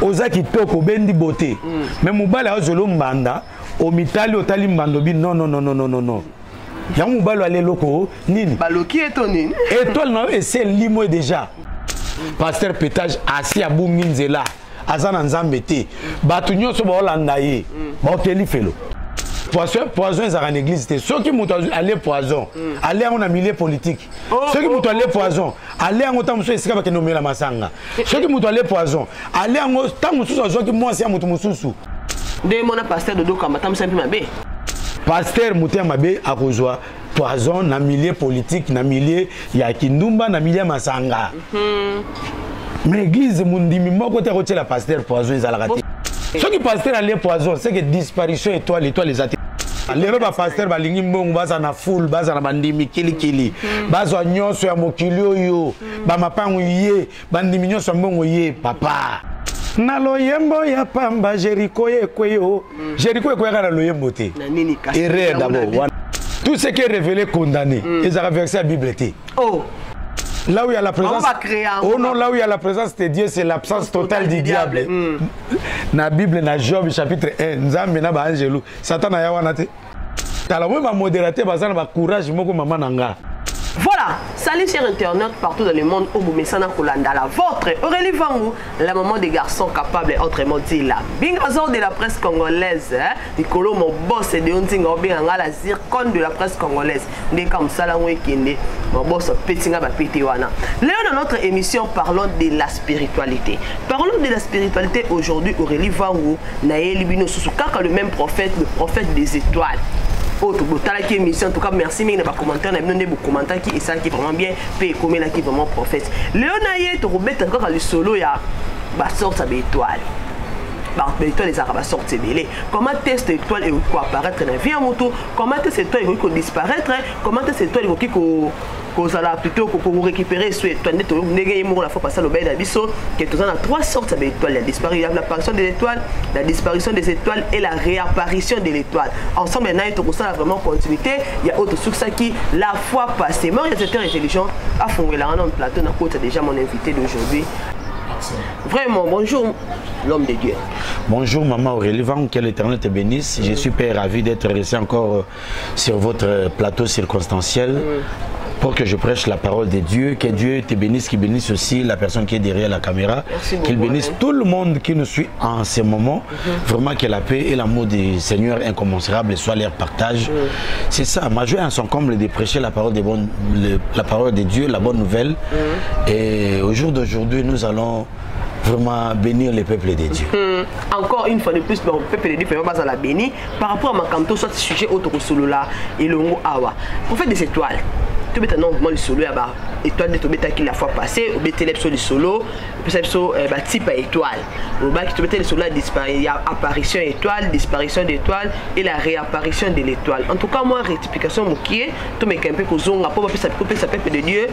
Oza kitoko, obendi beauté, mais mobali azwela mbanda, omitali, otali mbanda, obi non, non, non, non, non, non, non. Yango mobali ale eloko nini? Baloki ye to nini? Étoile na yo esi elimo déjà. Pasteur Pétage asi abungi nzela, aza na Nzambe te. Bato nyonso baolanda ye, baokeli felo. Poison, poison ezalaka na église te. Soki moto alie poison, alie yango na milieu politique. Soki moto alie poison, alie yango ntango mosusu esika bakende omela masanga. Soki moto alie poison, alie yango ntango mosusu azwaki mwasi ya moto mosusu. Nde mona pasteur Dodo Kamba tambisa mpe mabe. Pasteur moto ya mabe akozwa poison na milieu politique, na milieu ya kindumba, na milieu ya masanga. Mais église, mondimi moko te akotiela pasteur poison, ezalaka te. Soki pasteur alie poison, c'est que disparition étoile, étoile eza te. Lelo bapasteur balingi mbongo, baza na foule, baza na bandimi kilikili, bazwa nyonso ya mokili oyo, bamapangu ye, bandimi nyonso ya mbongo ye. Papa, na loyembo ya pamba, Jeriko ekweyo. Jeriko ekweyaka na loyembo te. Na nini kasi? Erreur d'abord wana. Tout ce qui est révélé, condamné, ezalaka verset ya Bible te. Oh. Là où il y a la présence, va créer un- oh non, là où il y a la présence de Dieu, c'est l'absence totale du diable. Na Bible, na Job chapitre 1, Nzambe na baangelu, Satan aya wana te. Tala moi, bamodérateur baza na bacourage moko, mama na nga. Voilà, salut chers internautes partout dans le monde où bomesana kolanda la vôtre Aurélie Vangu, la maman des garçons capables, autrement dit la bingazor de la presse congolaise, hein? Nicolo, mon boss de Ondinga, obenganga la zircon de la presse congolaise. Ndeka mosala ngo ekende, mon boss petinga ba pete wana. Lelo dans notre émission, parlons de la spiritualité. Parlons de la spiritualité aujourd'hui. Aurélie Vangu, nayeli bino susu kaka le même prophète, le prophète des étoiles. Oyo botalaki émission, en tout cas merci mingi na bacommentaire na bino nde bocommentaki, esalaki vraiment bien mpe ekomelaki vraiment prophète. Lelo na ye tokobeta kaka lisolo ya basorte ya baétoile. Baétoile ezalaka basorte ebele. Comment est-ce étoile ekoki koapparaître na vie ya motu? Comment est-ce étoile ekoki kodisparaître? Comment est-ce étoile ekoki kozala plutôt korécupérer so étoile? Nde ndenge ye moko la fois passée alobaki na biso ke toza na trois sortes ya baétoile: ya disparition, l'apparition de l'étoile, la disparition des étoiles et la réapparition de l'étoile. Ensemble na ye tokosala vraiment continuité ya oyo tosukisaki la fois passée. Mon réalisateur intelligent afongelaka na plateau na kota déjà mon invité d'aujourd'hui. Vraiment, bonjour l'homme de Dieu. Bonjour maman Aurélie Vang, que l'Éternel te bénisse. Je suis père ravi d'être resté encore sur votre plateau circonstanciel pour que je prêche la parole de Dieu. Que Dieu te bénisse, qu'il bénisse aussi la personne qui est derrière la caméra, Merci beaucoup, qu'il bénisse amen. Tout le monde qui nous suit en ce moment. Vraiment que la paix et l'amour du Seigneur incommensurable soient leur partage. C'est ça, ma joie en son comble de prêcher la parole de, bonne, la parole de Dieu, la bonne nouvelle. Et au jour d'aujourd'hui, nous allons vraiment bénir le peuple de Dieu. Encore une fois de plus, bon, peuple de Dieu vraiment bazala béni par rapport à makambo, soit sujet autre kosolola elongo awa. Prophète des étoiles, tobeta non vraiment lisolo ya ba étoile nde tobetaki la fois passée. Obeteli biso lisolo, opesa biso batype ya étoile. Olobaki tobeteli lisolo ya ya apparition étoile, disparition d'étoile et la réapparition de l'étoile. En tout cas, moi, rectification mokie, tomeka mpe kozonga mpo bapesa kopesa peuple de Dieu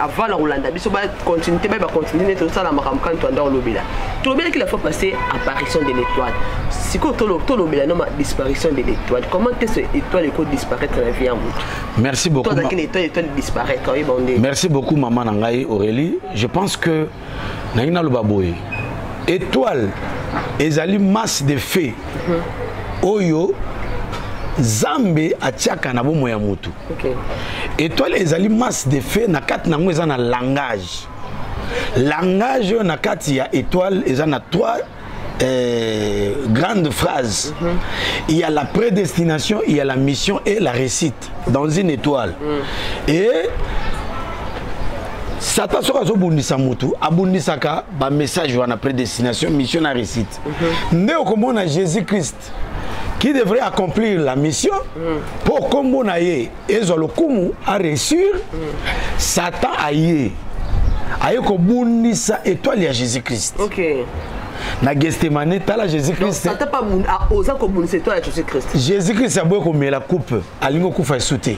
avant na kolanda biso bacontinuité, baye bacontinuité nde tosala makambo kani toanda kolobela. Tolobelaki la fois passée apparition de l'étoile. Sikoyo tolobela noma disparition de l'étoile. Comment est-ce étoile eko disparaître na vie ya motu? Merci beaucoup. To azalaki na étoile, étoile disparaître, oyeba nde? Merci beaucoup maman na ngai Aurélie. Je pense que nangi naloba boye. Étoile ezali masse de feu oyo Nzambe atiaka na bomoi ya motu. Étoile ezali masse de feu, na kati nango eza na langage. Langage oyo na kati ya étoile eza na trois grandes phrases. Il y a la prédestination, il y a la mission et la réussite dans une étoile. Et Satan soki azobundisa motu, abundisaka bamessage wana: prédestination, mission na réussite. Nde okomona Jésus Christ qui devrait accomplir la mission mpo kombo na ye ezwa lokumu, aréussir, Satan aye kobundisa étoile ya Jésus Christ na Gethsemane. Tala Jésus Donc, Christ. Satan pa oza kobundisa étoile ya Jésus Christ. Jésus Christ aboyi komela coupe, alingi okufa esu te.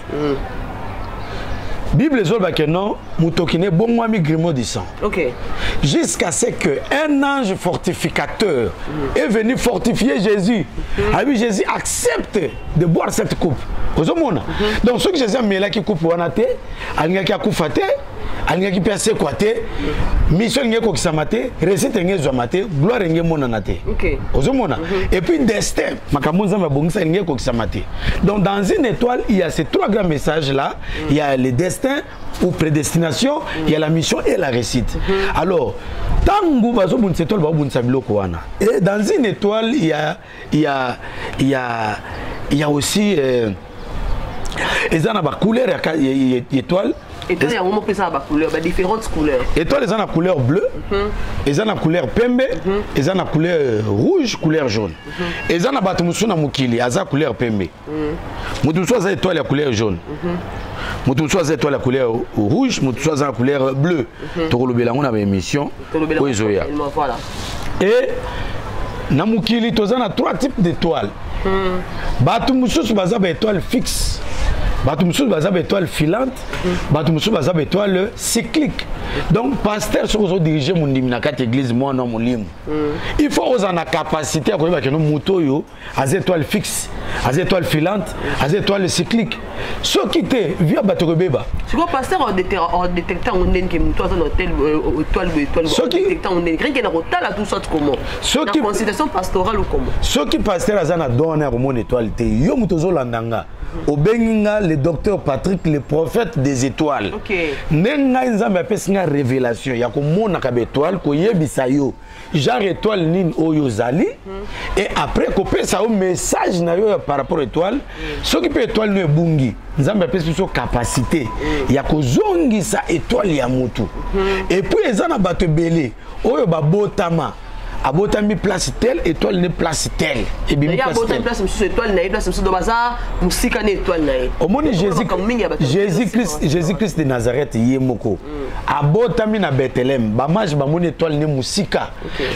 Bible ezoloba ke non, motoki ne ebongwami grumeau du sang jusqu'à ce que un ange fortificateur est venu fortifier Jésus. Abi Jésus accepte de boire cette coupe. Ozomona, donc soki Jésus amelaki coupe wana te, alingaki akufa te. Alingaki mpe asekwa te, mission elingi ekokisama te, réussite elingi ezwama te, gloire elingi emonana te. Ozomona? Et puis destin, makambo Nzambe abongisa, elingi ekokisama te. Donc dans une étoile, il y a ces trois grands messages là. Il y a le destin ou prédestination, il y a la mission et la réussite. Alors ntango bazobundisa étoile, bazobundisa biloko wana. Et dans une étoile, il y a aussi eza na bacouleur ya étoile. Étoile yango moko eza na bacouleur, badifférentes couleurs. Étoile eza na couleur bleu, eza na couleur pembe, eza na couleur rouge, couleur jaune. Eza na bato mosusu na mokili aza couleur pembe, moto mosusu aza étoile ya couleur jaune, moto mosusu aza étoile ya couleur rouge, moto mosusu aza na couleur bleu. Tokolobela yango na baémission oyo ezoya. Et na mokili toza na trois types d'étoiles. Bato mosusu baza baétoile fixe, bato mosusu baza baétoile filante, bato mosusu baza baétoile cyclique. Donc pasteur, soki ozodirige mondimi na kati église, mwana molimo, il faut ozala na capacité ya koyeba keno moto oyo aza étoile fixe, aza étoile filante, aza étoile cyclique. Soki te, vie ya bato ekobeba. Sikoyo pasteur odétecte yango ndenge ke moto aza na tel étoile boye, étoile odétecte yango ndenge rien ke na kotala tout soit comment? Soki na consultation pastorale ou comment? Soki pasteur aza na don wana ya komona étoile te, yo moto ozolanda nga, obengi nga le docteur Patrick, le prophète des étoiles, nde ngai Nzambe apesi nga révélation ya komonaka baétoile, koyebisa yo genre étoile nini oyo ozali, et après kopesa yo message na yo par rapport étoile. Soki mpe étoile no ebungi, Nzambe apesi biso capacité ya kozongisa étoile ya motu. Et puis eza na bato ebele oyo babotama, abotami place tel, étoile ne place tel ebimi place tel, place mosusu étoile na ye, place mosusu, baza mosika na étoile na ye. Omoni Jésus Christ, Jésus Christ de Nazareth ye moko abotami na Bethléem, bamages bamoni étoile ne mosika.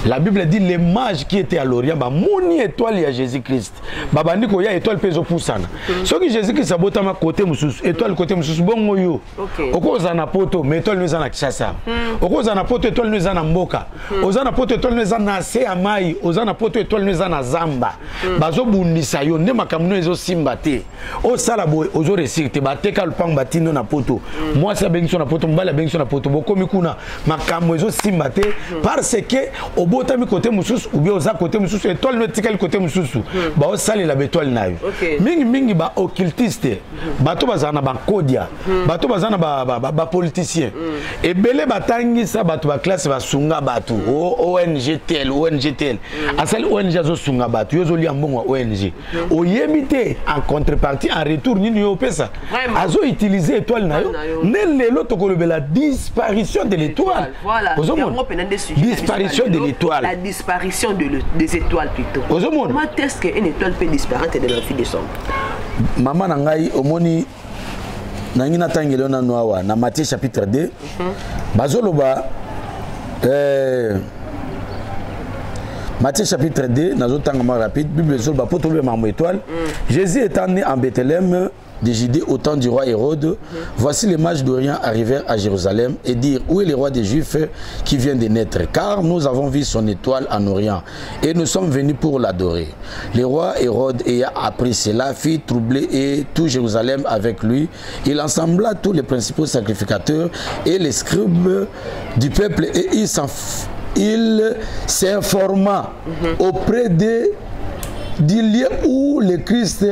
La Bible dit: les mages qui étaient à l'Orient bamoni étoile ya Jésus Christ, babandi koya, étoile mpe ezopusana. Soki Jésus Christ abotama côté mosusu, étoile côté mosusu, bongo yo okozala na Poto, mais étoile no eza na Kinshasa. Okozala na Poto, étoile no eza na mboka. Oza na Poto, étoile no eza na se ya mai. Oza na Poto, étoile no eza na zamba. Bazobundisa yo nde makambo no ezosimba te. Osala boye, ozoréussir te. Bateka lupango, batindo na Poto, mwasi abengi so na Poto, mobali abengi so na Poto, bokomi kuna, makambo ezosimba te, parce que obotami côté mosusu ou bien oza côté mosusu, étoile no etikali côté mosusu. Baosalela baétoile na yo mingimingi, baoccultiste, bato bazala na bakodia, bato baza na bapoliticien ebele, batangisa bato baclasse, basunga bato, ONG tel, ONG tel asali ONG, azosunga bato, yo ozolia mbongo ya ONG, oyebi te en contrepartie, en retour nini yo opesa. Azoutilize étoile na yo. Nde lelo tokolobela disparition de l'étoile. Ozomona disparition de l'étoile? La disparition des étoiles plutôt. Ozomona? Comment est-ce qu'une étoile peut disparaître de la vie des hommes? Mama na ngai, omoni, nangi natangeli yo nanu awa na Matthieu chapitre 2. Bazoloba Matthieu chapitre 2, nazotanga mwa rapide. Bible ezoloba, mpo toloba makambo étoile: Jésus étant né en Bethléem de Judée au temps du roi Hérode, voici les mages d'Orient arrivèrent à Jérusalem et dirent: Où est le roi des Juifs qui vient de naître? Car nous avons vu son étoile en Orient et nous sommes venus pour l'adorer. Le roi Hérode, ayant appris cela, fut troublé et tout Jérusalem avec lui. Il assembla tous les principaux sacrificateurs et les scribes du peuple et il s'informa auprès du lieu où le Christ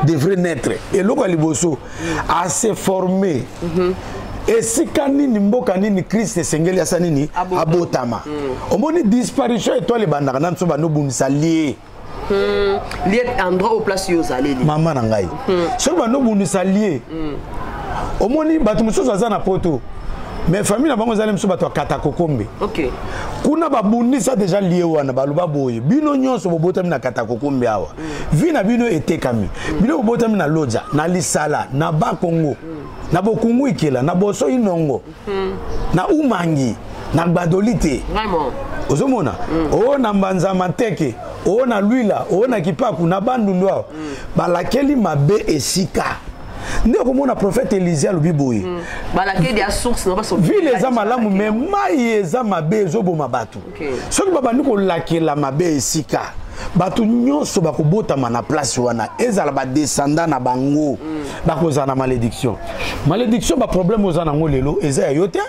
devrait naître. Eloko ya liboso, ase former esika nini, mboka nini Christ esengeli asa nini, abotama. Omoni disparition étoile ebandaka na biso bandobundisa lieu. Lieu, endroit au place yo ozaleli. Mama na ngai, soki bandobundisa lieu, omoni bato mosusu aza na Poto, mais famille na bango ezali mosusu bato ya Katakokombe. Kuna babundisa déjà lieu wana. Baloba boye: bino nyonso bobotami na Katakokombe awa, vie na bino etekami. Bino bobotami na Lodja, na Lisala, na Bakongo, na Bokungu Ikela, na Boso Inongo, na Umangi, na Gbadoli te. Ozomona oyo na Mbanzama Nteke, oyo na Lwila, oyo na Kipaku, na Bandundu awa, balakeli mabe esika. Nde okomona prophète Élisée alobi boye: Balakeli ya source na baso. Ville eza malamu, mais mai eza mabe, ezoboma bato. Soki babandi kolakela mabe esika Bato nyonso bakobotama na place wana, ezala badescendant na bango, bakozala na malédiction. Malédiction, baproblème oza nango lelo eza ya yo te,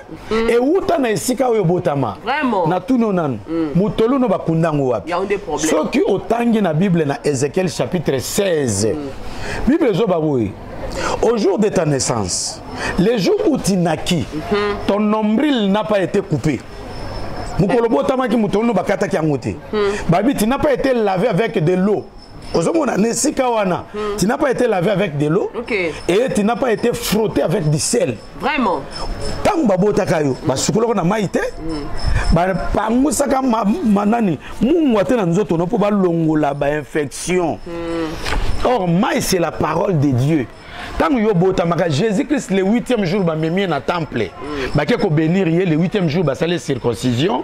ewuta na esika oyo obotama. Vraiment. Na tuni nanu, motolu no bakunda yango wapi? Yango nde problème. Soki otangi na Bible, na Ézéchiel chapitre 16, Bible ezoba boye: au jour de ta naissance, le jour où tu naquis, ton nombril n'a pas été coupé. Mokolo botamaki, motolu no bakataki yango te. Babi, tu n'as pas été lavé avec de l'eau. Ozomona na esika wana, tu n'as pas été lavé avec de l'eau et tu n'as pas été frotté avec du sel. Vraiment. Ntango babotaka yo, basukolaka na mai te, bapangusaka manani mungwa te na nzoto no mpo balongola bainfection. Or mai, c'est la parole de Dieu. Ntango yo botamaka, Jésus Christ, le huitième jour, bamemi ye na temple, bake kobénir ye. Le huitième jour, basali circoncision.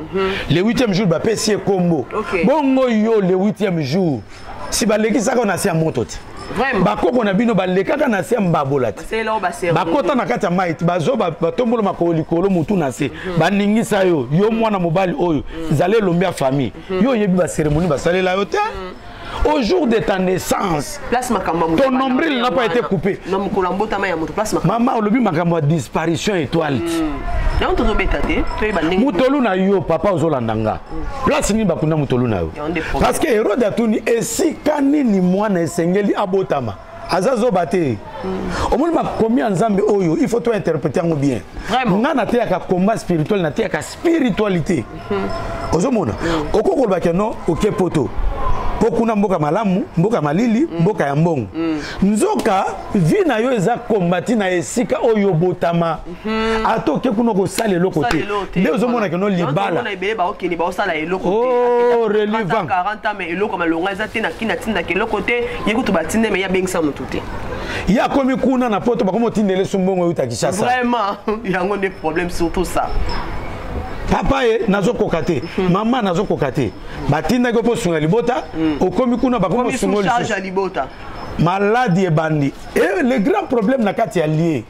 Le huitième jour, bapesi ye kombo. Bongo yo, le huitième jour, si balekisaka na se ya moto te, Vraiment. bakoko na bino balekaka na se ya mbabola te, C'est là où bah bakota na kati ya mai te, bazo batombola makolo likolo, motu na se, baningisa yo. Yo mwana mobali oyo zala elombi ya famille, yo oyebi bacérémonie basalela yo te au jour de ta naissance. Place makambo ya moto. Ton nombril n'a pas été coupé. Na mokolo ya mbotama ya moto, place makambo. Mama, olobi makambo ya disparition étoile te. Yango tozobeta te, toyeba ndenge. Motolu na yo, papa, ozolanda nga, place nini bakunda motolu na yo? Yango nde problème. Parce que Hérode atuni: esika nini mwana esengeli abotama? Aza zoba te. Omoni makomi ya Nzambe oyo, il faut to interpréter yango bien. Vraiment. Nga nateyaka combat spirituel, nateyaka spiritualité. Ozomona, okoki kolobaka no oke poto mpo kuna mboka malamu, mboka malili, mboka ya mbongo. Nzoka vie na yo eza kombati na esika oyo obotama. Ata oke kuna, kosala eloko te. Nde ozomona keno libala. Ebele baokende, baosala eloko. Oh, relevant. 40 ans, mais eloko malonga eza te. Na kini atindaka eloko te, ye kutu batinde, mais ye abengisa motu te. Ye akomi kuna na poto, bakomi otindele so mbongo euta Kinshasa. Vraiment, yango nde problème, surtout ça. Papa ye nazokoka te, mama nazokoka te. Batindaki mpo osunga libota, okomi kuna, bakomi osunga charge lisusu. Ya libota. Maladi ebandi. Et le grand problème na kati ya lie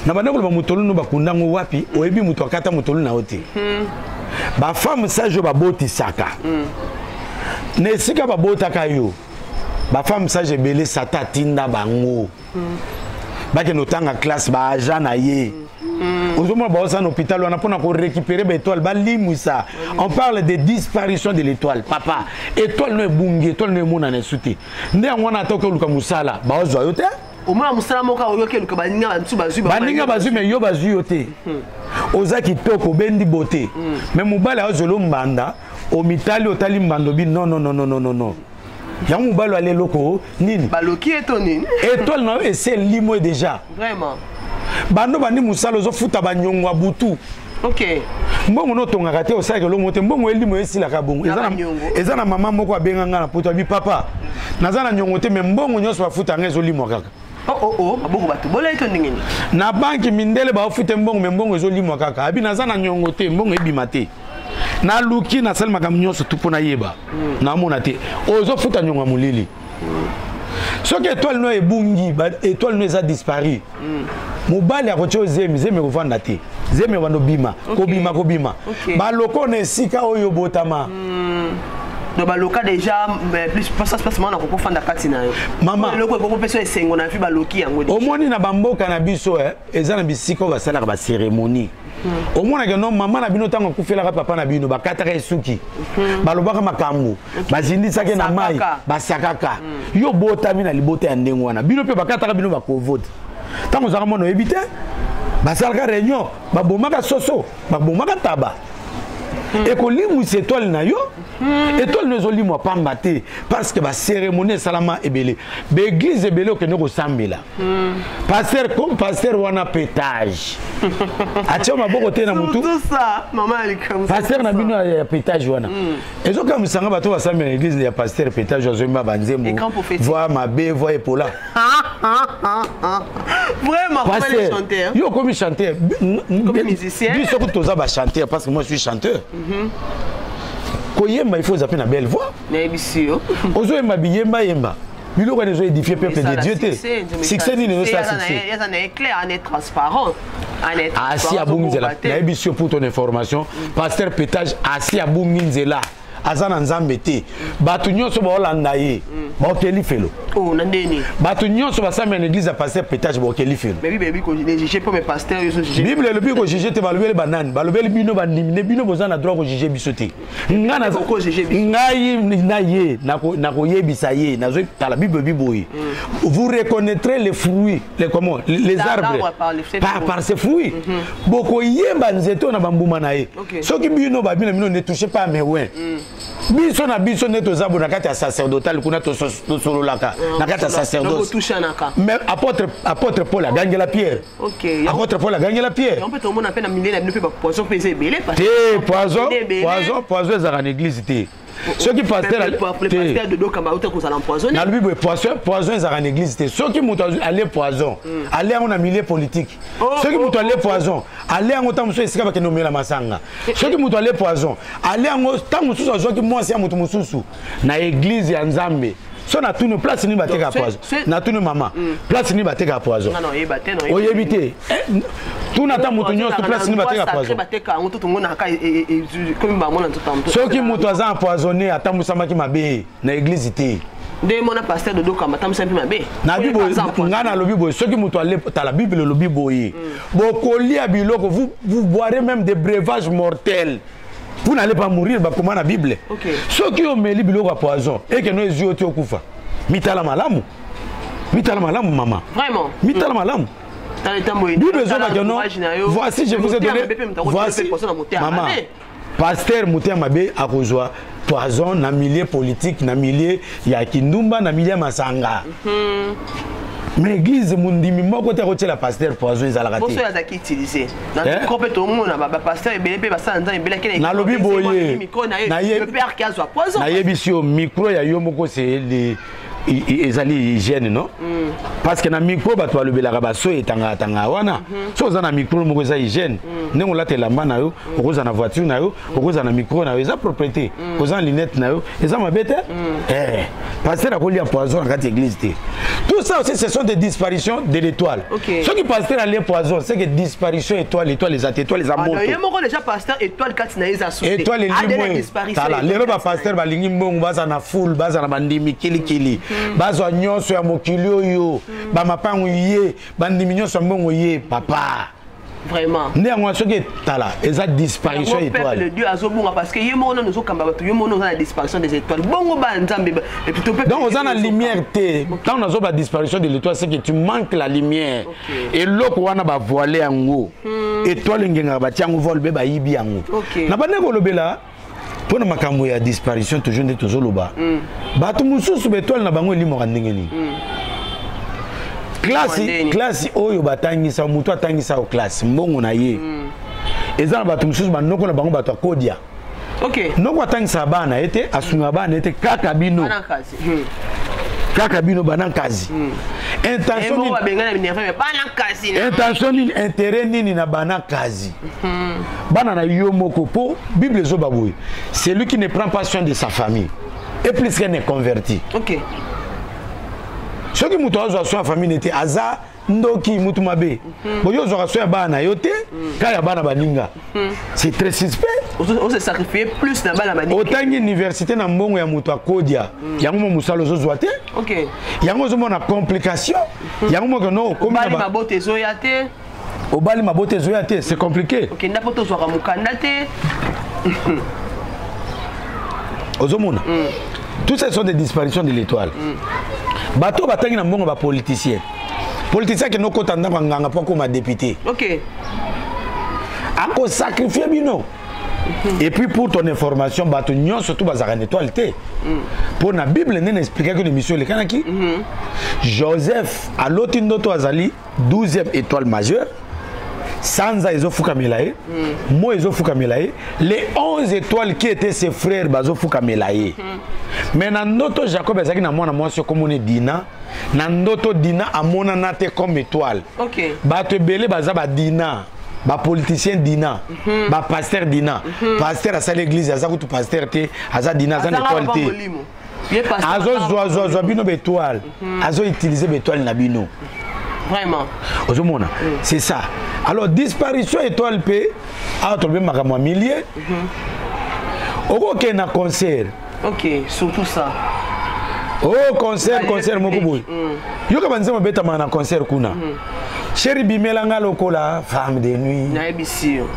na banda koloba, motolu no bakunda yango wapi? Oyebi moto akata motolu na yo te. Bafemme sage oyo babotisaka na esika babotaka yo, bafemme sage ebele, Satan atinda bango bakende otanga classe, baagent na ye. Ozomona baosala na hôpital wana mpona korécupérer baétoile, balimwisa. On parle de disparition de l'étoile. Papa, étoile no ebungi, étoile no emonana esu te. Nde yango wana, ata oke oluka mosala, baozwa yo te. Omona mosala moko, oyoki eluka, baninga bamisu bazwi. Baninga bazwi, mais yo bazwi yo te. Oza kitoko, obendi bote, mais mobali azwela mbanda. Omitali, otali mbanda, obi: non, non, non, non, non, non, non. Yango mobali ale eloko nini? Baloki ye to nini? Étoile na yo esi elimo déjà. Vraiment. Bando bandi mosala, ozofuta banyongo ya butu. Mbongo notongaka te, osalaka elongo te, mbongo elimo esilaka bongo. Na Eza banyongo. Eza na mama moko abenga nga na poto, abi: papa, naza na nyongo te, mais mbongo nyonso bafuta yanga ezolimwa kaka. Oh, maboko bato bola ye to ndenge nini? Na banki, mindele baofute mbongo, mais mbongo ezolimwa kaka. Abi: naza na nyongo te, mbongo ebima te. Naluki, nasali makambo nyonso tu mpo nayeba, namona te. Ozofuta nyongo ya molili. Soki étoile no ebungi, étoile no eza disparu, mobali akotia yo zemi, zemi ekovanda te, zemi ebanda obima, kobima, kobima. Baloko na esika oyo obotama. Donc baloka déjà, mais plus ça se passe mana kokofanda kati na yo. Mama. Eloko ekokopesa esengo na vie, baloki yango déjà. Omoni, na bamboka na biso, eza na bisika oyo basalaka bacérémonie. Omonaka no mama na bino, ntango akufelaka papa na bino, bakataka esuki, balobaka makambo, bazindisaki na mai. Basakaka. Basakaka. Yo botami na libota ya ndenge wana, bino mpe bakataka bino bakovote. Ntango ozalaka mwana, oyebi te, basalaka réunion, babomaka soso, babomaka taba, ekolimwisa étoile na yo. Étoile no ezolimwa pamba te, parce que bacérémonie esalama ebele, baéglise ebele okende kosambela. Pasteur comme pasteur wana pétage, atia maboko te na motu. Surtout ça, mama ya likambo. Pasteur na bino ya pétage wana, ezokamwisanga bato basambela na église ya pasteur pétage, azoyemba banzembo. Écran prophétique. Voix mabe, voix epola. Vraiment, comment les Pasteur chanter, hein? yo okomi chanteur. Comme musicien. Biso kutu toza bachanteur, parce que moi je suis chanteur. Koyemba, il faut oza mpe na belle voix. Nayebisi yo. Ozoyemba biyembayemba, biloko wana ezoédifie peuple de Dieu te. Succès nini ezosala succès? Eza na ye clair, ana transparent. Asi abungi nzela. Nayebi yo, pour ton information, pasteur pétage asi abungi nzela. aza na Nzambe te, bato nyonso baolanda ye baokeli felo. Oh, na ndeni. Bato nyonso basambela na église ya pasteur Pétage baokeli felo. Mais Bible elobi ko juger po mais pasteur yo so juger. Bible elobi ko juger te. Balobeli banani? Balobeli bino bandimi nde bino boza na droit kojuger biso te. Nga Oko juger biso. Ngai na ye nakoyebisa ye, nazotala Bible elobi boye: vous reconnaîtrez les fruits, les comment, les L'arbre arbres par les fruits. Par ses fruits. Bokoyeba nzete oyo na bambuma na ye. Soki bino babino bino ne touchez pas à mes oints. Biso na biso nde toza bo na kati ya sacerdotal kuna, tosololaka na kati ya sacerdoce. Totushanaka. Mais apôtre Paul agangela Pierre. Apôtre Paul agangela Pierre. Yango mpe tomona mpe na milieu na bino mpe bapoison mpe eza ebele. Te, poison, poison, poison ezalaka na église te. Soki pasteur le pasteur de Dokamba auta kozala empoisonné. Nalobi boye, poison, poison ezalaka na église te. Soki moto alie poison, alie yango na milieu politique. Soki moto alie poison, alie yango ntango mosusu esika bakende omela masanga. Soki moto alie poison, alie yango ntango mosusu azwaki mwasi ya moto mosusu. Na église ya Nzambe, so natuni, place nini batekaka poison? Natuni mama, place nini batekaka poison? Nga na oyeba te, na oyeba. Oyebi te. Tuna ata moto nyonso, place nini batekaka poison? Bateka yango to tomonaka komi bango na nzoto ya moto. Soki moto aza empoisonné, atambusamaki mabe na église te. Nde mona pasteur Dodo Kamba tambusami mpe mabe. Nabi boye, ngai nalobi boye, soki moto ale, tala, Bible elobi boye: bokolia biloko, vous boirez même des breuvages mortels, vous n'allez pas mourir. Bakoma na Bible. Soki omeli biloko ya poison, ekeno ezwi yo ti okufa, mitala malamu, mitala malamu, mama. Vraiment. Mitala malamu. Tala etambo. Bible ezobaka no, voici je vous ai donné, voici, mama, pasteur motema mabe akozwa poison na milieu politique, na milieu ya kindumba, na milieu ya masanga. Mais église, mondimi moko te akotiela pasteur poison, ezalaka Boso te. oyo azalaki utilisé na Eh? micro mpe tomona bapasteur ebele mpe basala Nzambe ebele akende. Nalobi boye, Micro na ye, le père ki azwa poison. Nayebisi yo, micro ya yo moko, c'est ezali hygiène, non? Parce que na micro bato balobelaka, baso etangaka tangaka wana. So oza na micro moko, eza hygiène. Ndenge olata elamba na yo, okozala na voiture na yo, okozala na micro na yo, eza propreté. Oza na lunette na yo, eza mabe te. Pasteur akolia poison na kati ya église te. Tout ça aussi, ce sont des disparitions de l'étoile. Soki pasteur alie poison, c'est que disparition étoile, étoile eza te, étoile eza Ah, moto. ye moko déjà pasteur, étoile kati na ye eza su te. Étoile Adele elimwe. disparition Tala étoile lelo kati na ye. Bapasteur balingi mbongo, baza na foule, baza na bandimi kilikili, bazwa nyonso ya mokili oyo, bamapangu ye, bandimi nyonso ya mbongo ye, papa. Vraiment. Nde yango, soki tala, eza disparition Yango peuple étoile. de Dieu azobunga parce que ye moko nano ozokamba bato, yo moko oza na disparition des étoiles, bongo bana Nzambe et plutôt peuple Donc de oza Dieu na ozokamba. lumière te. Ntango nazoba disparition de l'étoile, c'est que tu manques la lumière. Eloko wana bavoile yango, étoile engengaka, batia yango voile mpe bayibi yango. Na bande kolobela mpo na makambo ya disparition toujours, nde tozoloba, bato mosusu baétoile na bango elimwaka ndenge nini? Klasi, Ndeni. klasi oyo batangisa moto, atangisa yo klasi, mbongo na ye eza na bato mosusu, banoko na bango, bato akodia. Noko atangisaka bana ye te, asungaka bana ye te, kaka bino. Bana kasi. Kaka bino bana nkazi. Ye Intention moko nini? babengana minerve, mais bana kasi Intention nini, intérêt nini na bana kazi, bana na yo moko? Mpo Bible ezoba boye: celui qui ne prend pas soin de sa famille est plus qu'un inconverti. Soki moto azwa soin ya famille te, aza ndoki, mutu mabe. Boyo ozwaka soin ya bana na yo te, kaka ya bana baninga, c'est très suspect. Ose sacrifier plus na bana baninga. Otangi université na mbongo ya moto akodia, yango mo mosala ozozwa te. Yango ozomona complication, yango moko no okomi na Obali, mabota ezoya te. Obali, mabota ezoya te, c'est compliqué. Okenda mpo tozwaka mokanda te. Ozomona, tout ça sont des disparitions de l'étoile. Bato oyo batangi na mbongo, bapoliticien, politicien akende okota ndako ya nganga mpo akóma député. Akosacrifie bino. Et puis, pour ton information, bato nyonso tu bazalaka na étoile te. Mpo na Bible, nde na expliquaki na émission elekanaki, Joseph aloti ndoto, azali 12e étoile majeure, sanza ezofukamela ye, moi ezofukamela ye, les 11 étoiles qui étaient ses frères bazofukamela ye. Mais na ndoto, Jacob azalaki na mwana mwasi okomona Dina. Na ndoto, Dina amonana te comme étoile. Bato ebele baza badina, bapoliticien dina, bapasteur dina. Pasteur asali église, aza kutu pasteur te, aza dina, aza na étoile te. Azozwazwazwa bino baétoile, azoutilize baétoile na bino. Vraiment. Ozomona, c'est ça. Alors, disparition étoile mpe awa, tolobi makambo ya milieu. Okokende na concert. Ok, surtout ça. Oh, concert, concert moko boye. Yoka banzembo betamaka na concert kuna. Chéri, bimelanga lokola femme de nuit. Nayebisi yo,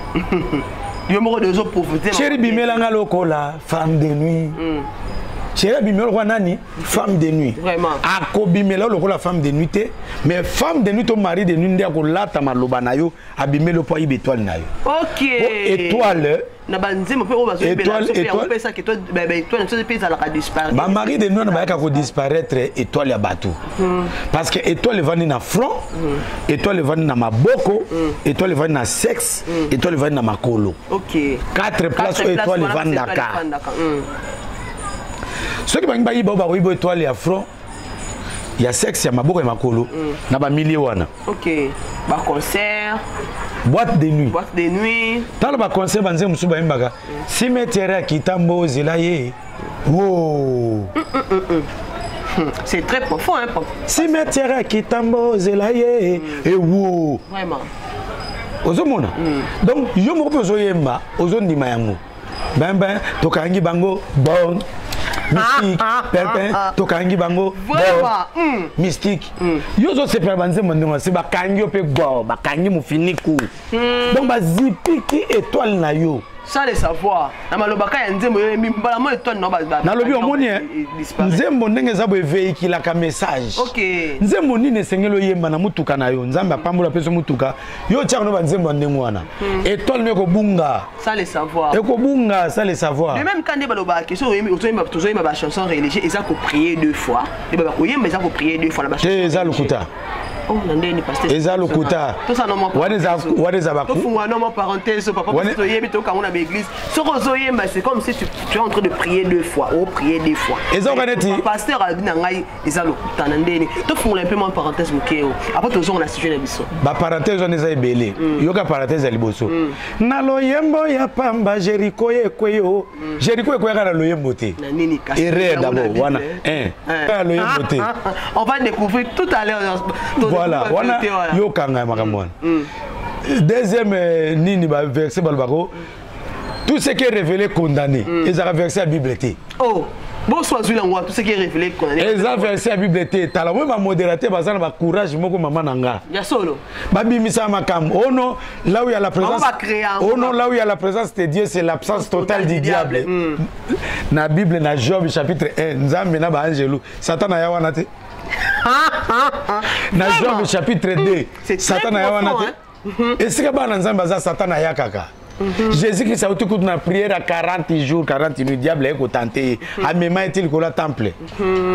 yo moko de ozoprofite. Chéri, bimelanga lokola femme de nuit. Chéri abimela lokola nani? Femme de nuit. Vraiment. Akobimela lokola femme de nuit te, mais femme de nuit to mari de nuit nde akolata maloba na yo, abimeli mpo ayiba étoile na yo. Po étoile Na banzembo mpe oyo bazoyembela biso mpe, yango mpe esaka baétoile biso mpe ezalaka disparaître. Bamari de nuit wana bayaka kodisparaître étoile ya bato, parce que étoile evandi na front, étoile evandi na maboko, étoile evandi na sexe, étoile evandi na makolo. Quatre place oyo étoile evandaka. Soki bangi bayiba oyo, bakoyiba étoile ya front, ya sexe, ya maboko, ya makolo, na bamilieu wana. Ok, baconcert. Boîte de nuit. Boîte de nuit. Tala baconcert, banzembo mosusu bayembaka, cimetière ya kitambo, ozela ye wo. C'est très profond, hein, papa. Cimetière ya kitambo, ozela ye ewo. Vraiment. Ozomona, donc yo moko mpe ozoyemba, ozondima yango. Bembe tokangi bango bon mystique, pempe tokangi bango bon mystique. Yo ozosepela banzembo ndenge se bakangi yo mpe go, bakangi mofiniku, donc bazipiki étoile na yo. Sans le savoir, na malobaka ya nzembo, yoyembi mbala mo étoile na Nalobi, omoni nzembo ndenge eza boye, evéhiculaka message. Nzembo nini esengeli oyemba na mutuka na yo? Nzambe apambola mpe so mutuka yo, otiaka no banzembo ya ndenge wana, étoile no ekobunga. Sans le savoir. Ekobunga sans le savoir. De même, quand nde balobaka question, tozoyemba bachanson religieux, eza koprier deux fois. Nde baba koyemba eza koprier deux fois na Te, eza lokuta. Oh, na ndeni, pasteur? Eza lokuta. Wana eza baku Tofungola no mwa parenthèse, papa. Parce que toyebi, tokango na baéglise, soki ozoyemba, c'est comme si tu es en train de prier deux fois, o prier deux fois. Eza oka neti Pasteur alobi na ngai eza lokuta. Na ndeni? Tofungola mpe mwa parenthèse moke o, après tozonga na sujet na biso. Baparenthèse wana eza ebele. Yoka parenthèse ya liboso: na loyembo ya pamba, Jeriko ekweyo. Jeriko ekweyaka na loyembo te. Na nini kasi? Erreur d'abord wana, ya loyembo te. On va découvrir tout à l'heure. Voilà, wana yokanga ya makambo wana. Deuxième, nini, baverset balobako tout ce qui est révélé condamné, ezalaka verset ya Bible te. Oh, bonso azwi yango, tout ce qui est révélé condamné. Eza verset ya Bible te. Tala moi, bamodérateur baza na bacourage moko, mama na nga. Ya solo. Babimisaka makambo. Oh non, là où il y a la présence, oh non, là où il y a la présence de Dieu, c'est l'absence totale du diable. Na Bible, na Job chapitre 1, Nzambe na baangelu, Satan aya wana te. Na Job chapitre 2, Satan aya wana te. Esika bana Nzambe aza, Satan aya kaka. Jésus Christ auti kutu na prière ya 40 jours 40 nuits, diable aye kotenter ye, amema ye ti likolo ya temple,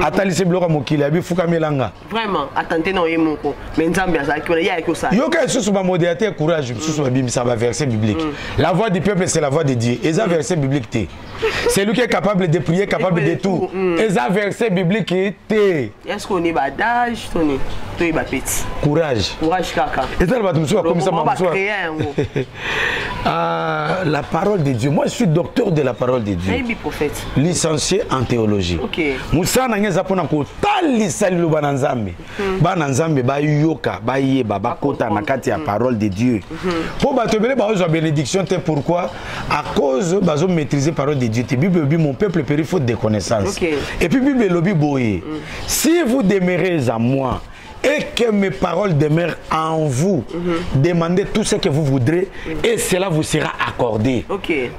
atalisi biloko ya mokili, abifukamelanga. Vraiment, atenter na ye moko, mais Nzambe azalaki wana, ye ayaki osala. Yoka lisusu, bamodérateur courage mosusu babimisaka baverset biblique. La voix du peuple, c'est la voix de Dieu, eza verset biblique te. C'est lui qui est capable de prier, capable de tout, eza verset biblique te. Est ce qu'on est badage toni toyeba peti? Courage. Courage kaka. Eza na bato mosusu bakomisa mosusu yango. Ah, la parole de Dieu, moi je suis docteur de la parole de Dieu. Nayebi, prophète. Licencié en théologie. Mosala na ngai eza mpona kotalisa liloba na Nzambe. Bana Nzambe bayoka, bayeba, bakota na kati ya parole de Dieu, mpo bato ebele bazozwa bénédiction te. Pourquoi? À cause bazomaîtriser parole de Dieu te. Bible elobi: mon peuple périt faute de connaissance. Et puis Bible elobi boye: si vous demeurez en moi et que mes paroles demeurent en vous, demandez tout ce que vous voudrez et cela vous sera accordé.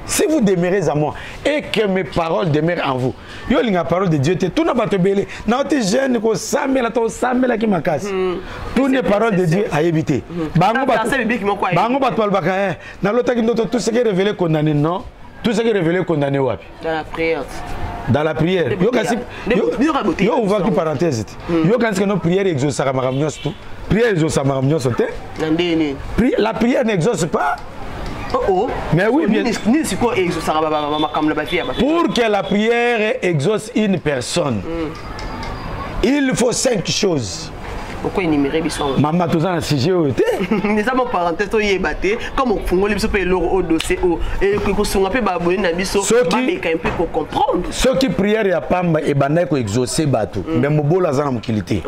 Si vous demeurez en moi et que mes paroles demeurent en vous. Yo linga parole de Dieu te, tuna bato ebele. Na oti jeune kosambela to osambelaki makasi. Tune parole de Dieu, ayebi te. Bango bato bango bato balobaka nalotaki ndoto, tout ce qui est révélé condamné. Non, tout ce qui est révélé condamné wapi? Dans la prière. Dans la prière. Yo kasi yo ouvaki parenthèse te. Yo kasi que no prière exaucaka makambo nyonso tu. Prière exaucaka makambo nyonso te. Na ndeni? La prière n'exauce pas. Oh. Mais oui, bien. Nini sikoyo exaucaka makambo na bavie ya bato? Pour que la prière exauce une personne, il faut cinq choses. Okoénumérer biso yango? Mama, toza na sujet oyo te. Eza mo parenthèse, toyeba te comme ofungoli biso mpe eloko oyo, dossier oyo ekosunga mpe baboye na biso bameka mpe kocomprendre. Soki prière ya pamba ebandaki koexaucer bato, mais mobolo aza na mokili te.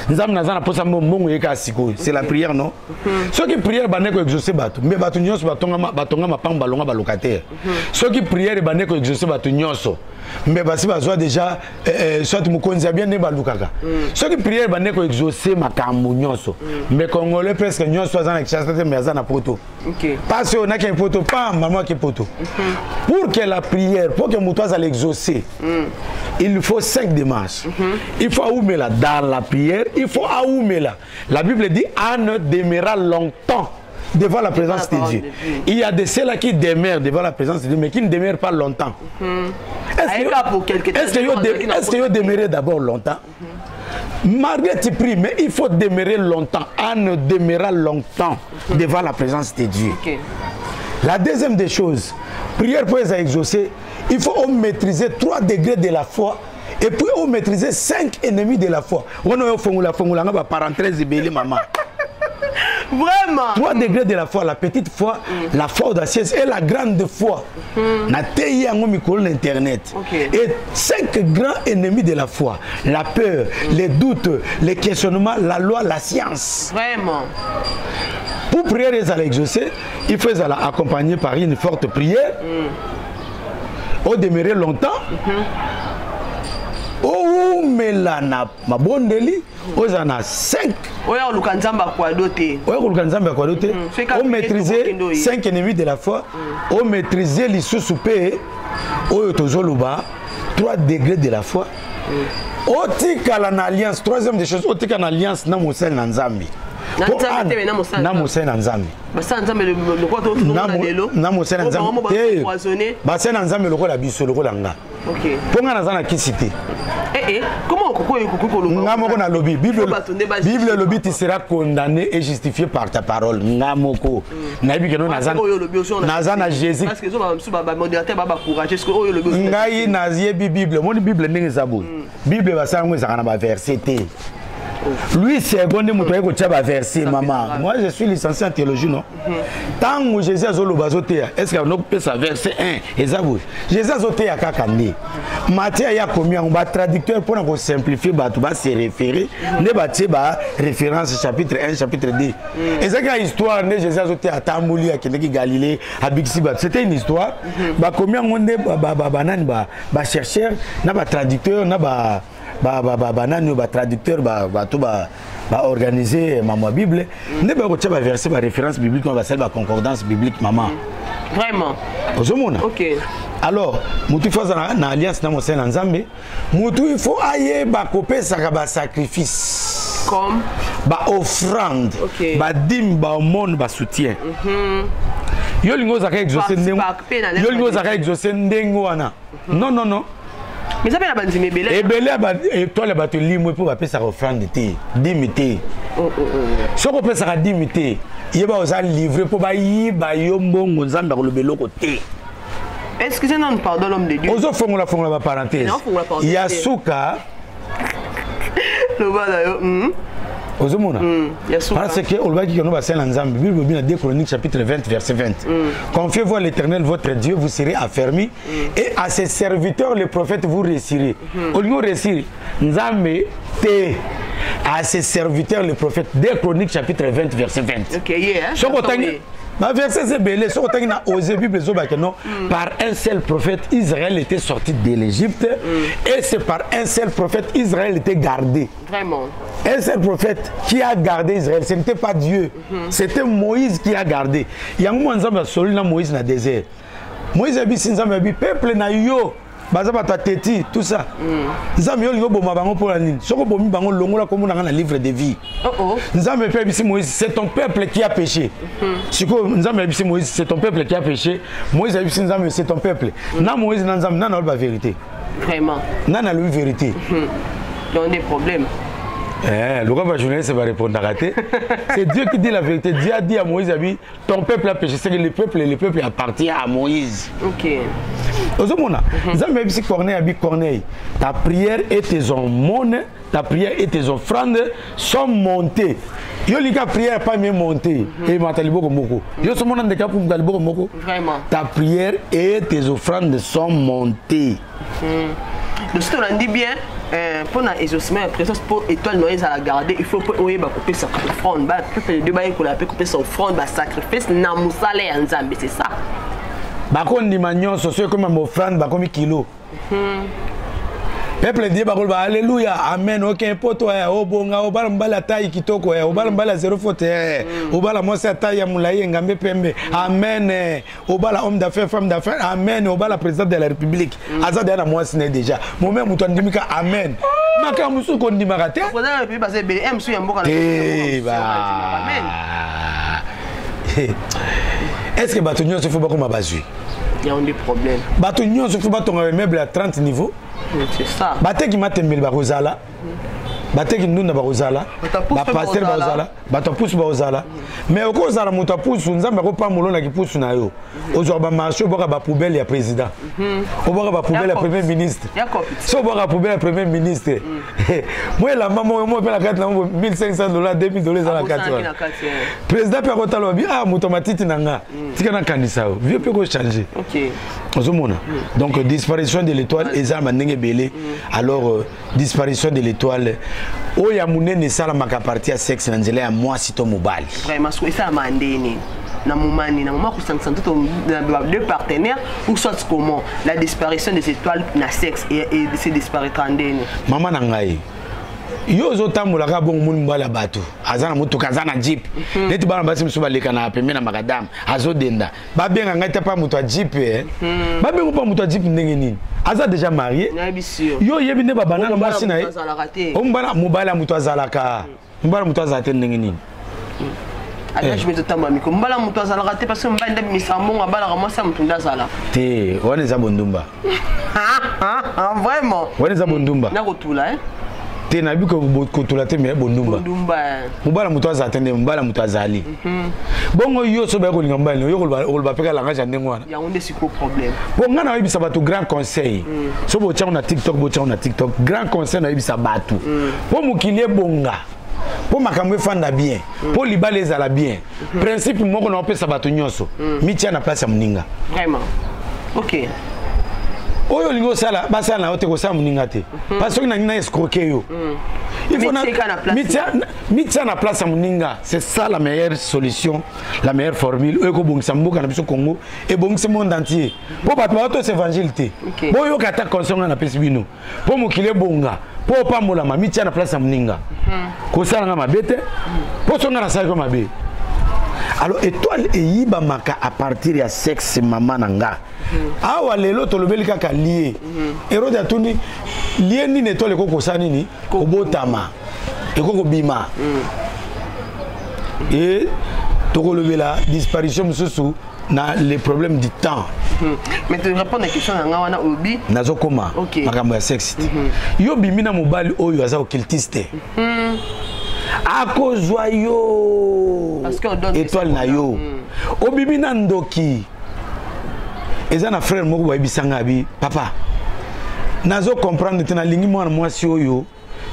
Nzambe, naza na mposa mbongo eyeka sikoyo, c'est la prière, non? Soki prière ebandaki koexaucer bato, mais bato nyonso batonga mapango, balonga balocataire. Soki prière ebandaki koexaucer bato nyonso, mais basi bazwa déjà soit mokonzi ya bien nde balukaka. Soki prière ebandaki koexaucer makambo nyonso, mais Congolais presque nyonso aza na Kinshasa te, mais aza na Poto. Pasi oyo naki Poto, pam, mama ake Poto. Pour que la prière, pour que moto azala exaucé, il faut cinq démarches. Il faut aumela dans la prière, il faut aumela. La Bible dit: Anne demeura longtemps devant la présence de Dieu. Il y a de ceux-là qui demeurent devant la présence de Dieu, mais qui ne demeurent pas longtemps. Est-ce que yo demeuré d'abord longtemps? Malgré tu pries, mais il faut demeurer longtemps. Anne demeura longtemps devant la présence de Dieu. La deuxième des choses, prière pour être exaucée, il faut maîtriser trois degrés de la foi et puis on maîtriser cinq ennemis de la foi. On a fongola fongola nga parenthèse ebele, maman. Vraiment. Trois degrés de la foi, la petite foi, la foi audacieuse et la grande foi. Na teyi yango mikolo na internet. Et cinq grands ennemis de la foi: la peur, les doutes, les questionnements, la loi, la science. Vraiment. Pour prier ezala exaucé, il faut ezala accompagné par une forte prière. Au demeurer longtemps. Oumela na mabondeli, oza na 5. Oyo oluka Nzambe akwado te. Oyo koluka Nzambe akwado te. Omaîtriser 5 ennemis de la foi, omaîtriser lisusu mpe oyo tozoloba, 3 degrés de la foi. Otikala na alliance, troisième des choses, otikala na alliance na mosali na Nzambe. Na mosali na Nzambe. Na mosali na Nzambe te, basali na Nzambe lokola biso, lokola nga, mpo nga naza na kisi te. Nga moko nalobi, Bible elobi: tu seras condamné et justifié par ta parole. Nga moko nayebi que non, naza na Jésus. Ngai nayebi Bible. Omoni Bible ndenge eza boye, Bible basala yango ezalaka na baverset te. Louis Segond nde moto aye kotia baverset. Mama, moi je suis licencié en théologie, non? Ntango Jésus azoloba, azoteya, est ce que anokopesa verset 1? Eza boye, Jésus azoteya kaka nde Matthieu aye akomi yango. Batraducteur, mpona kosimplifier bato base référer, nde batie baréférence chapitre 1, chapitre 2. Ezalaki ya histoire nde Jésus azoteya, atamboli, akendeki Galilée, abikisi bato. C'était une histoire, bakomi yango nde banani, bachercheur na batraducteur na banani oyo, batraducteur, bato baorganiser mama Bible, nde bakotia baverset, baréférence biblique wana, basali baconcordance biblique, mama. Vraiment. Ozomona? Alors motu, il faut aza na alliance na mosali na Nzambe. Motu, il faut ayeba kopesaka basacrifice. Comme? Baoffrande, badîme, baaumône, basoutien. Yo olingi ozalaka exaucé ndenge, yo olingi ozalaka exaucé ndenge wana? Non, non, non. Mais eza mpe na bandimi ebele. Ebele étoile ya bato elimwe mpo bapesaka offrande te, dîme te. Soki opesaka dîme te, yeba oza livré mpo bayiba yo mbongo. Nzambe akoloba eloko te. Excusez non, pardon, l'homme de Dieu. Ozofongola fongola baparenthèse ya suka. Loba na yo. Ozomona? Parce que olobaki que non, basali na Nzambe. Bible elobi na 2 Chroniques chapitre 20 verset 20: confiez-vous à l'Éternel votre Dieu, vous serez affermis, et à ses serviteurs les prophètes, vous réussirez. Olingi oréussir, Nzambe te, à ses serviteurs les prophètes. 2 Chroniques chapitre 20 verset 20. Soki otangi baverset ebele, soki otangi na Osée, Bible ezobaka non, par un seul prophète Israël était sorti de l'Égypte, et c'est par un seul prophète Israël était gardé. Vraiment. Un seul prophète qui a gardé Israël, ce n'était pas Dieu, c'était Moïse qui a gardé. Yango mwa Nzambe asoli na Moïse na désert. Moïse abisi Nzambe, abi peuple na yo baza bato ya teti, tout ça. Nzambe, yo olingi oboma bango mpona nini? Soki obomi bango, longola kombo na nga na livre de vie. Nzambe mpe ayebisi Moïse: c'est ton peuple qui a péché. Sikoyo Nzambe ayebisi Moïse: c'est ton peuple qui a péché. Moïse ayebisi Nzambe: c'est ton peuple. Na Moïse na Nzambe, nani alobi vérité? Vraiment. Nani alobi vérité? Donc des problèmes. Eh, lokola bajournaliste barépondaka te. C'est Dieu qui dit la vérité. Dieu a dit à Moïse, abi, ton peuple a péché. C'est que le peuple appartient à Moïse. Ozomona, Nzambe ayebisi Corneille, abi: Corneille, ta prière et tes aumônes, ta prière et tes offrandes sont montées. Yo lika prière pas mieux monter emata liboko moko. Yo somona ndeka pumbuka liboko moko. Vraiment. Ta prière et tes offrandes sont montées. Donc soki tolandi bien, mpona exaucement ya présence, mpo étoile na yo ezala garde, il faut mpo oyeba kopesa offrande. Bapeuple de bayekola mpe kopesa offrande, basacrifice na mosala ya Nzambe, c'est ça? Bakondima nyonso. Soki ekomi offrande, bakomi kilo. Peuple die bakoloba alleluya, amen, ok. Poto ya obonga, obala mobali atai kitoko ya obala mobali ya zero faute, obala mwasi atai ya molai, engambe pembe, amen. Obala homme d'affaires, femme d'affaires, amen. Obala président de la République, aza deya na mwasi na ye déjà. Mome moto andimika amen, makambo mosusu kondimaka te. Président ya République baza ebele, mosusu ya mboka na te. Amen. Est ce que bato nyonso fo bakoma bazwi? Yango nde problème. Bato nyonso fo batonga baimmeuble ya 30 niveau? C'est ça. Bateki matembele bakozala, bateki ndunda bakozala. Bato ya pusu mpe Bapasteur bakozala. bakozala, bato ya pusu bakozala. Mais okozala moto ya pusu, Nzambe akopambola na kipusu na yo, ozwaka bamarché, obwaka bapoubelle ya président, obwaka bapoubelle ya Ya premier ministre. Ya compétition. So obwaka poubelle ya premier ministre, mo elamba moko mo mpe na kati na mo 1500 dollars, 2000 dollars eza na kati Abosanaki wana. Na kati. Président mpe akotala, babi: ah, moto ya matiti na nga, tika nakanisa yo, vie mpe kochange. Ozomona, donc disparition de l'étoile eza na bandenge ebele. Alors disparition de l'étoile oyo ya monene esalamaka partir ya sexe, na nzela ya mwasi to mobali. Vraiment, so esalama ndeni na momani na moment kosangisa nzoto na deux partenaires, ou soit comment la disparition des étoiles na sexe et se disparaîtra ndeni? Mama na ngai, yo ozotambola kaka bongo, moni mobali ya bato aza na motuka, aza na jeep, neti bana basi mosusu baleka na pembe na makadame, azodenda, babenga ngai te mpa moto ya jeep, eh. Babenga mpa moto ya jeep ndenge nini? Aza déjà marié. Nayebi sûr. Yo oyebi nde babanda na mwasi na ye. Azalaka te. Omobala, mobali ya moto azalaka, mobali ya moto azala te ndenge nini? Adage mpe totambola miko, mbala moto azalaka te, parce que mobali nde abimisaka mbongo, abalaka mwasi ya moto nde azalaka. Te, wana eza bondumba. Vraiment? Wana eza bondumba. Nakotula, eh? Te, nayebi kotula te, mais bondumba. Bondumba, eh. Mobali ya moto azala te nde mobali ya moto azali bongo. Yo so baye kolinga mobali, yo okoloba mpe ka langage ya ndenge wana. Yango nde sikoyo problème. Po ngai nayebisa bato grand conseil, so botiango na TikTok, botiango na TikTok, grand conseil nayebisa bato: mpo mokili ebonga, mpo makambo efanda bien, mpo libala ezala bien, principe moko na opesa bato nyonso: mitia na place ya moninga. Vraiment, ok. Oyo olingi osala, basala na yo te, kosala moninga te, parce soki nangi na escroquer yo, il faut Mitika na place. Mitia na place ya moninga, c'est ça la meilleure solution, la meilleure formule oyo ekobongisa mboka na biso Congo, ebongisi monde entier, mpo bato baotosa évangile te. Boyoka ata conseil nga napesi bino: mpo mokili ebonga, mpo opambolama, mitia na place ya moninga. Kosala nga mabe te, mpo so nga nasalaki yo mabe. Alors étoile eyibamaka à partir ya sexe. Mama na nga, awa lelo tolobeli kaka lie. Hérode atuni lie nini étoile ekoki kosala nini, kobotama, ekoki kobima. E tokolobela disparition mosusu na les problèmes du temps. Mais te répondre na question na nga wana, olobi. Nazokoma. Makambo ya sexe te. Yo bimi na mobali oyo aza occultiste, akozwa yo Parce qu'on donne. étoile na yo. Obimi na ndoki. Eza na frère moko bayebisanga, abi: papa, nazo comprendre te, nalingi mwana mwasi oyo,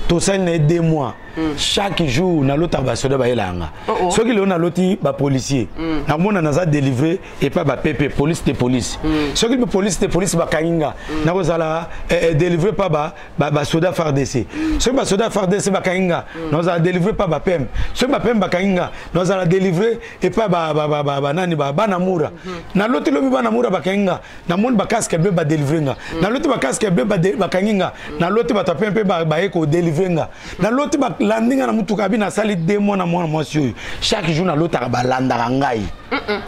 tosali na ye 2 mois, chaque jour nalotaka basoda bayelanga. Oh, oh. Soki lelo naloti bapolicier, nakomona naza délivré epai bapepe police de police. Soki mpe police de police bakangi nga, nakozala délivré pa basoda FARDC. Soki basoda FARDC bakangi nga, nakozala délivré pa bapem. Soki bapem bakangi nga, nakozala délivré epai banani, bana mura. Naloti lobi bana mura bakangi nga, namoni bacasque bleu badélivre nga. Naloti bacasque bleu bakangi nga, naloti bato ape mpe baye kodélivre nga. Naloti balandi nga na mutuka. Abi nasali 2 mois na mwana mwasi oyo, chaque jour nalotaka balandaka ngai.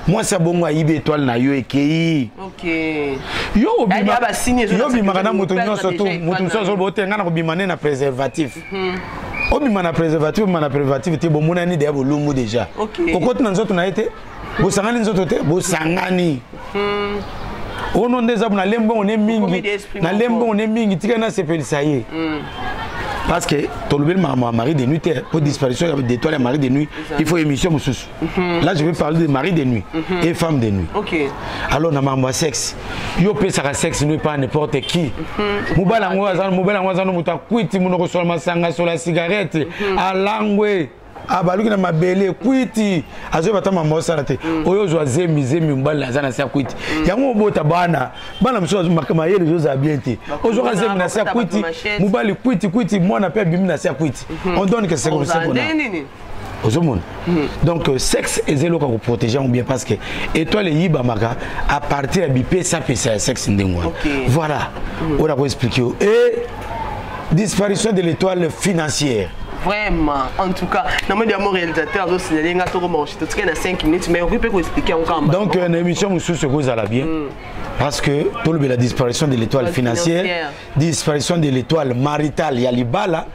Mwasi ya bongo ayibi étoile na yo, ekei. Yo Yo obimaka na moto nyonso to moto mosusu azoloba ote ngai na kobima nde na préservatif. Obima na préservatif, obima na préservatif te, bomonani deya, bolumbu déjà. Okoti na nzoto na ye te, bosangani nzoto te, bosangani ono nde eza nalie mbongo ne mingi, nalie mbongo ne mingi, tika nasepelisa ye. Parce que tolobeli makambo ya mari de nuit te, po disparition d'étoile ya mari de nuit, il faut émission mosusu. Là, je vais parler de mari de nuit et femme de nuit. Alors, na makambo ya sexe, yo opesaka sexe no epa n'importe qui. Mobali yango aza, mobali yango aza no moto akwiti, monoko sola masanga, sola cigarette, alangwe, abaluki na mabele, kwiti, azoyeba ata mama osala te. Oyo ozwa zemi, zemi, mobali aza na se ya kwiti. Yango obota bana, bana mosusu mayele ezozala bien te. Ozwaka zemi na se ya kwiti, mobali kwiti kwiti, mwana mpe abimi na se ya kwiti. On donne que c'est comme ça. Ozomona, donc sexe eza eloko ya koprotéger yango bien, parce que étoile eyibamaka à partir ya bipesapesa ya sexe ndenge wana. Voilà oyo nakoexpliquer yo. Et disparition de l'étoile financière. Vraiment, en tout cas, namoni ya mon réalisateur azosignaler nga tokoma totikali na 5 minutes, mais okoki mpe koexpliquer yango kaka. Donc na émission mosusu ekozala bien, parce que tolobela disparition de l'étoile financière, disparition de l'étoile maritale ya libala,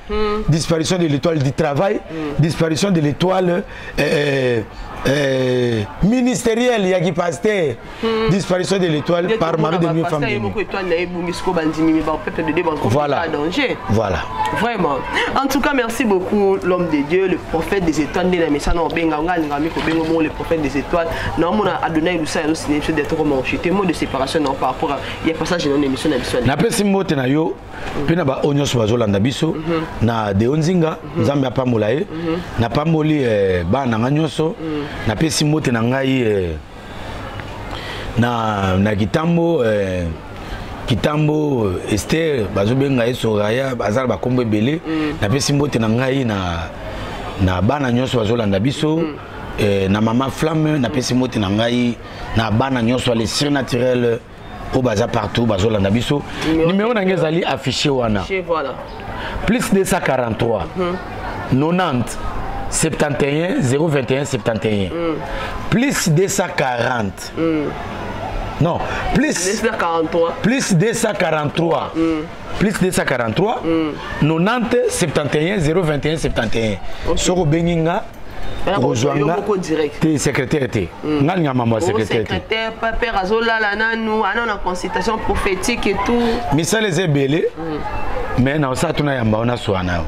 disparition de l'étoile du travail, disparition de l'étoile ministérielle ya pasteur, disparition de l'étoile par mari de nuit, femme de nuit. Voilà. Voilà. Vraiment. En tout cas, merci beaucoup, l'homme de Dieu, le prophète des étoiles, nde na mesana obenga nga, alingami kobenga mo le prophète des étoiles. Naomona Adonai Lusa azosine biso d'être comme mot de séparation non par rapport à ya passage na émission na biso. Napesi mbote na yo mpe na baoyo nyonso bazolanda biso na Deo Nzinga. Nzambe apambola ye. Napamboli bana na nga nyonso. Napesi mbote na ngai na Kitambo, Kitambo Ester, bazobenga ye Soraya, baza na bakombo ebele. Napesi mbote na ngai na bana nyonso bazolanda biso, na mama Flamme. Napesi mbote na ngai na bana nyonso ya le surnaturel oyo baza partout bazolanda biso. Numéro na ngai ezali affiché wana. Voilà. Plus 243 90 71 021 71, plus 240, non, plus 243. Plus 243, plus 243 90 71 021 71. Soki obengi nga, okozwa nga te. Secrétaire te, nga alinga mambo ya secrétaire te. Secrétaire père azolala nanu ana na consultation prophétique et tout. Misala eza ebele, mais na osala tuna yamba wana swa na yo.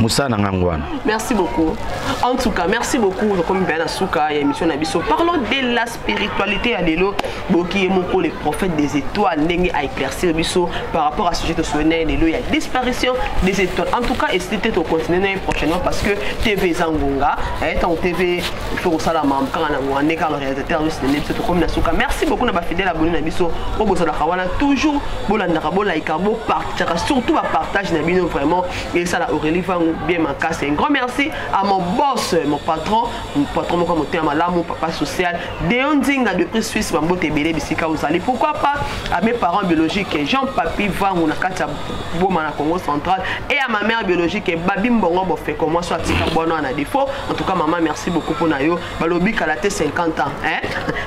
Mosala na ngango wana. Merci beaucoup. En tout cas, merci beaucoup. Comme bien na suka ya émission na biso, parlons de la spiritualité ya lelo. Boki ye moko le prophète des étoiles ndenge a éclaircir biso par rapport à sujet tosone lelo ya disparition des étoiles. En tout cas, esili te, tocontinue prochainement, parce que TV eza ngonga. Ntango TV, il faut kosala mambo kaka na ngonga nde kaka le réalisateur azosinene biso tokomi na suka. Merci beaucoup na bafidèle abonné na biso oyo bozalaka wana toujours, bolandaka, bolaika, bopartageaka, surtout bapartage na bino vraiment esala Aurélie Vangu bien makasi. Un grand merci à mon boss, mon patron, mon patron moko motema malamu, papa social Deon Nzinga depuis Suisse. Bambote ebele bisika ozali. Pourquoi pas à mes parents biologiques, Jean Papi Vangu na kati ya Boma na Congo Central, et à ma mère biologique Babi Mbongo Bofeko, moi so atika bwana na défaut. En tout cas, maman, merci beaucoup mpona yo. Balobi kala te 50 ans, hein,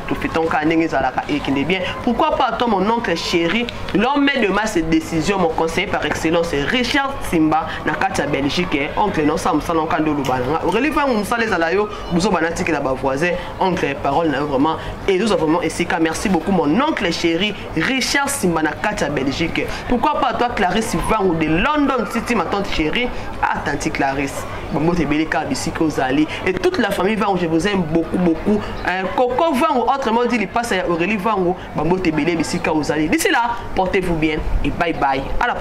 tofetonka ndenge ezalaka ekende bien. Pourquoi pas toi, mon oncle chéri, l'homme de masse décision, mon conseiller par excellence, Richard Simba na kati ya Belgique. Oncle, nosala mosala okanda oloba na nga Aurélie Vangu, mosala ezala yo bozoba natikela bavoisin. Oncle, parole na yo vraiment ezozwa vraiment esika. Merci beaucoup, mon oncle chéri Richard Simba na kati ya Belgique. Pourquoi pas toi, Clarisse Vangu de London City, ma tante chérie. Ah, tante Clarisse, bambote ebele kaka bisika ozali. Et toute la famille Vangu, je vous aime beaucoup beaucoup. Coco Vangu, autrement dit lipasa ya Aurélie Vangu, bambote ebele bisika ozali. D'ici là, portez-vous bien et bye bye, à la